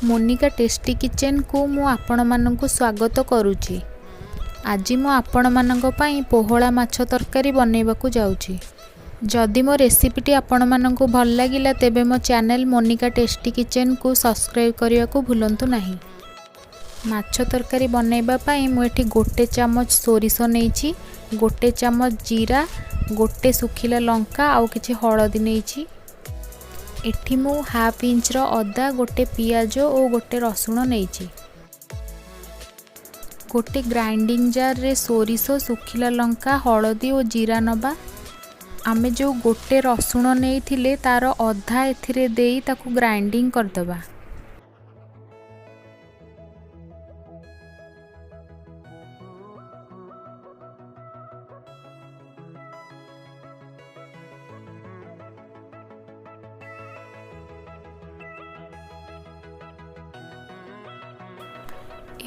Monika tasty କିଚେନକୁ ମୁଁ ଆପଣମାନଙ୍କୁ ସ୍ୱାଗତ କରୁଛି। ଆଜି ମୁଁ ଆପଣମାନଙ୍କ ପାଇଁ ପୋହଳା ମାଛ ତରକାରୀ ବନେଇବାକୁ ଯାଉଛି। ଯଦି ମୋ ରେସିପିଟି ଆପଣମାନଙ୍କୁ ଭଲ ଲାଗିଲା, ତେବେ ମୋ ଚ୍ୟାନେଲ୍ ମୋନିକା ଟେଷ୍ଟି କିଚେନକୁ ସବସ୍କ୍ରାଇବ୍ କରିବାକୁ ଭୁଲନ୍ତୁ ନାହିଁ। ମାଛ ତରକାରୀ ବନେଇବା ପାଇଁ ମୁଁ ଏଠି 1 ଚାମଚ ସୋରିଷ ନେଇଛି, 1 ଚାମଚ ଜିରା, 1 ଶୁଖିଲା ଲଙ୍କା ଆଉ କିଛି ହଳଦୀ ନେଇଛି। ଏଠି ମୁଁ ହାଫ୍ ଇଞ୍ଚର ଅଦା, 1 ପିଆଜ ଓ 1 ରସୁଣ ନେଇଛି। ଗୋଟେ ଗ୍ରାଇଣ୍ଡିଂ ଜାର୍ରେ ସୋରିଷ, ଶୁଖିଲା ଲଙ୍କା, ହଳଦୀ ଓ ଜିରା ନେବା। ଆମେ ଯେଉଁ 1 ରସୁଣ ନେଇଥିଲେ, ତା'ର ଅଧା ଏଥିରେ ଦେଇ ତାକୁ ଗ୍ରାଇଣ୍ଡିଂ କରିଦେବା।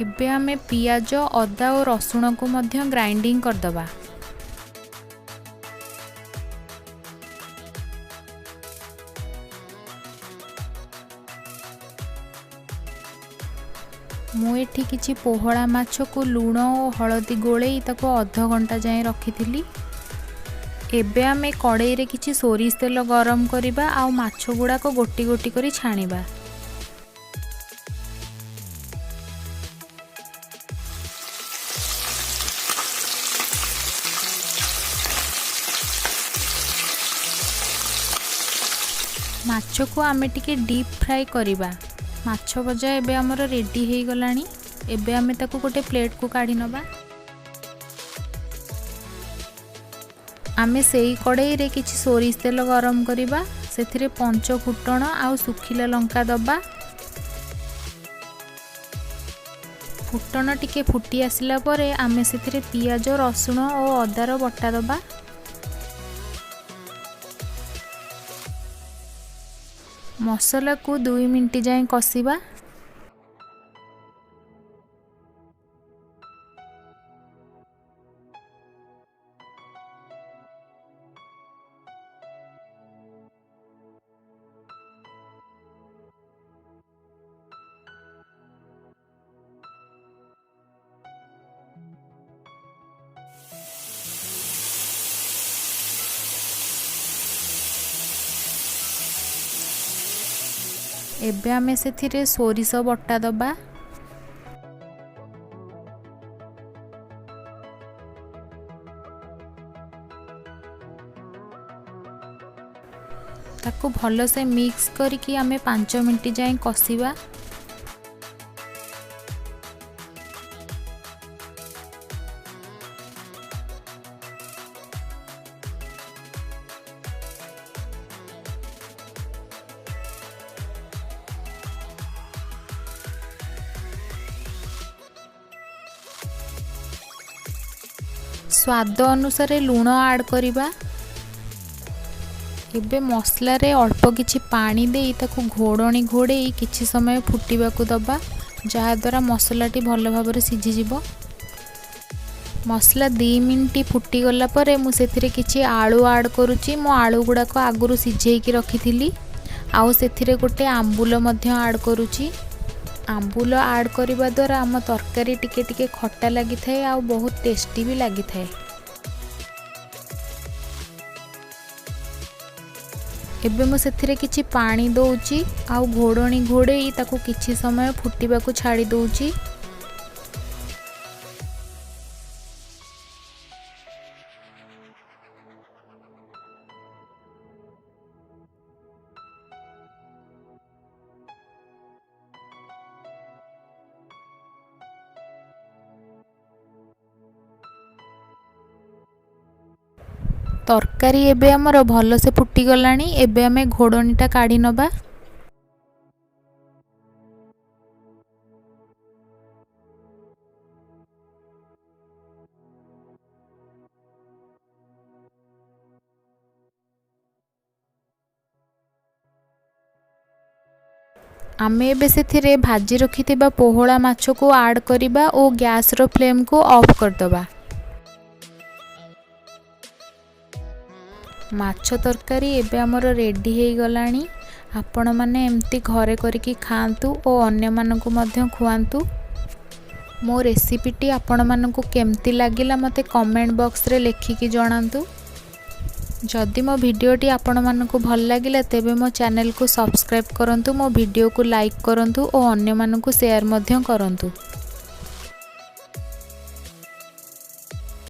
ଏବେ ଆମେ ପିଆଜ, ଅଦା ଓ ରସୁଣକୁ ମଧ୍ୟ ଗ୍ରାଇଣ୍ଡିଂ କରିଦେବା। ମୁଁ ଏଠି କିଛି ପୋହଳା ମାଛକୁ ଲୁଣ ଓ ହଳଦୀ ଗୋଳେଇ ତାକୁ ଅଧଘଣ୍ଟା ଯାଏଁ ରଖିଥିଲି। ଏବେ ଆମେ କଡ଼େଇରେ କିଛି ସୋରିଷ ତେଲ ଗରମ କରିବା ଆଉ ମାଛ ଗୁଡ଼ାକ ଗୋଟି ଗୋଟି କରି ଛାଣିବା। ମାଛକୁ ଆମେ ଟିକେ ଡିପ୍ ଫ୍ରାଏ କରିବା। ମାଛ ଭଜା ଏବେ ଆମର ରେଡ଼ି ହେଇଗଲାଣି। ଏବେ ଆମେ ତାକୁ ଗୋଟେ ପ୍ଲେଟ୍କୁ କାଢ଼ି ନେବା। ଆମେ ସେଇ କଡ଼େଇରେ କିଛି ସୋରିଷ ତେଲ ଗରମ କରିବା। ସେଥିରେ ପଞ୍ଚ ଫୁଟଣ ଆଉ ଶୁଖିଲା ଲଙ୍କା ଦେବା। ଫୁଟଣ ଟିକେ ଫୁଟି ଆସିଲା ପରେ ଆମେ ସେଥିରେ ପିଆଜ, ରସୁଣ ଓ ଅଦାର ବଟା ଦେବା। ମସଲାକୁ 2 ମିନିଟ୍ ଯାଏଁ କଷିବା। ଏବେ ଆମେ ସେଥିରେ ସୋରିଷ ବଟା ଦେବା। ତାକୁ ଭଲସେ ମିକ୍ସ କରିକି ଆମେ 5 ମିନିଟ୍ ଯାଏଁ କଷିବା। ସ୍ୱାଦ ଅନୁସାରେ ଲୁଣ ଆଡ଼୍ କରିବା। ଏବେ ମସଲାରେ ଅଳ୍ପ କିଛି ପାଣି ଦେଇ ତାକୁ ଘୋଡ଼ଣୀ ଘୋଡ଼େଇ କିଛି ସମୟ ଫୁଟିବାକୁ ଦେବା, ଯାହାଦ୍ୱାରା ମସଲାଟି ଭଲ ଭାବରେ ସିଝିଯିବ। ମସଲା 2 ମିନିଟ୍ ଫୁଟିଗଲା ପରେ ମୁଁ ସେଥିରେ କିଛି ଆଳୁ ଆଡ଼୍ କରୁଛି। ମୁଁ ଆଳୁ ଗୁଡ଼ାକ ଆଗରୁ ସିଝେଇକି ରଖିଥିଲି। ଆଉ ସେଥିରେ ଗୋଟେ ଆମ୍ବୁଲ ମଧ୍ୟ ଆଡ଼୍ କରୁଛି। ଆମ୍ବୁଲ ଆଡ଼୍ କରିବା ଦ୍ୱାରା ଆମ ତରକାରୀ ଟିକେ ଟିକେ ଖଟା ଲାଗିଥାଏ ଆଉ ବହୁତ ଟେଷ୍ଟି ବି ଲାଗିଥାଏ। ଏବେ ମୁଁ ସେଥିରେ କିଛି ପାଣି ଦେଉଛି ଆଉ ଘୋଡ଼ଣୀ ଘୋଡ଼େଇ ତାକୁ କିଛି ସମୟ ଫୁଟିବାକୁ ଛାଡ଼ି ଦେଉଛି। ତରକାରୀ ଏବେ ଆମର ଭଲସେ ଫୁଟିଗଲାଣି। ଏବେ ଆମେ ଘୋଡ଼ଣୀଟା କାଢ଼ି ନେବା। ଆମେ ଏବେ ସେଥିରେ ଭାଜି ରଖିଥିବା ପୋହଳା ମାଛକୁ ଆଡ଼୍ କରିବା ଓ ଗ୍ୟାସ୍ର ଫ୍ଲେମ୍କୁ ଅଫ୍ କରିଦେବା। ମାଛ ତରକାରୀ ଏବେ ଆମର ରେଡ଼ି ହେଇଗଲାଣି। ଆପଣମାନେ ଏମିତି ଘରେ କରିକି ଖାଆନ୍ତୁ ଓ ଅନ୍ୟମାନଙ୍କୁ ମଧ୍ୟ ଖୁଆନ୍ତୁ। ମୋ ରେସିପିଟି ଆପଣମାନଙ୍କୁ କେମିତି ଲାଗିଲା, ମୋତେ କମେଣ୍ଟ ବକ୍ସରେ ଲେଖିକି ଜଣାନ୍ତୁ। ଯଦି ମୋ ଭିଡ଼ିଓଟି ଆପଣମାନଙ୍କୁ ଭଲ ଲାଗିଲା, ତେବେ ମୋ ଚ୍ୟାନେଲକୁ ସବସ୍କ୍ରାଇବ୍ କରନ୍ତୁ, ମୋ ଭିଡ଼ିଓକୁ ଲାଇକ୍ କରନ୍ତୁ ଓ ଅନ୍ୟମାନଙ୍କୁ ସେୟାର ମଧ୍ୟ କରନ୍ତୁ।